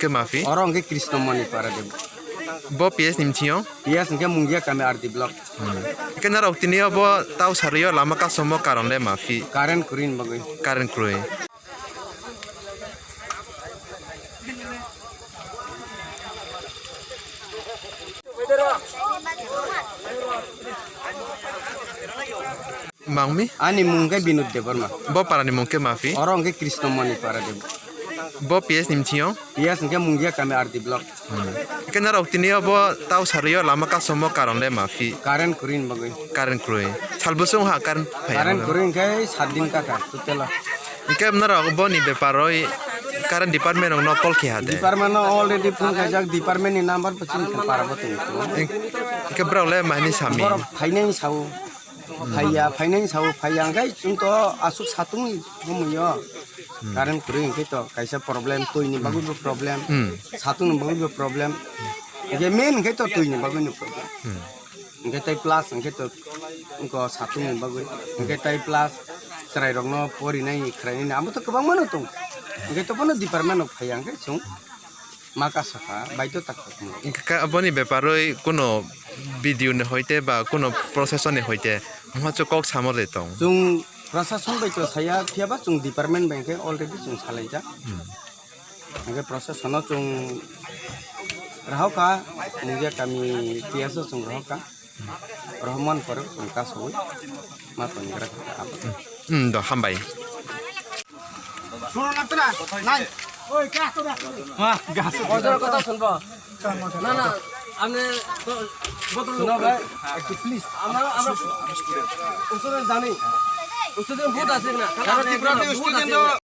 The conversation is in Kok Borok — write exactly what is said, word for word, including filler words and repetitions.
Ke mafi? Oro hwnkhe Krishna Mani Para de. Bo P S ni mchingo? P S hwnkhe Mungia kami R D block. Ke norok tini obo tau sarui o lama kasomo karon le mafi? Current kwrwi ni bagwi. Current kwrwi. Mangmi? Ani mung khe Binod Debbarma. Bo para ni mung khe mafi? Oro hwnkhe Krishna Mani Para de. Bo P S ni mchingo? P S hwnkhe Mungia kami R D block. Ke norok tini obo tau sarui o lama kasomo karon le mafi? Current kwrwi ni bagwi. Current kwrwi. Sal bwswng ha current phai. Current kwrwi hwnkhe sat din kaka total. Hwnkhe norok boni bepar oi current department rok no call khe ha de? Department no already phone khaijak, department ni number bo chini para bo tong. Hwnkhe borok le mani sami? Borok phainai sao. Phaiya, phainai sao, phaiya hwnkhe chwng to aswk satung ni somoi o. Current kwrwi hwnkhe to kaisa problem, twi ni bagwi bo problem, satung ni bagwi bo problem. Hwnkhe main hwnkhe to twi ni bagwi no problem. Hwnkhe tai plus hwnkhe to wngkha satung ni bagwi. Hwnkhe tai plus chwrairokno porinai, khwrainai amo to kwbangma no tongo. Hwnkhe to bono department rok phaiya hwnkhe chwng ma kasa kha, baidhota kha. Hwnkhe ka-, aboni beparwi kuno B D O ni hoite ba kuno proshasoni hoite muicha kok samo de tong? Chwng proshasoni bai to saya, phiya ba chwng department bai khe already chwng salaijak. Hwnkhe proshasano chwng rohorkha, Mungia kami P S o chwng rohorkha. Rohormani pore chwng kasawi ma tongwi gra kha abo. Hmm, do, hambai. Oi, kotha shunbo. Na, na, amne to, botol lo. Amra, amra, usore jani. Usore bhut ase na. Amra Tripura student do.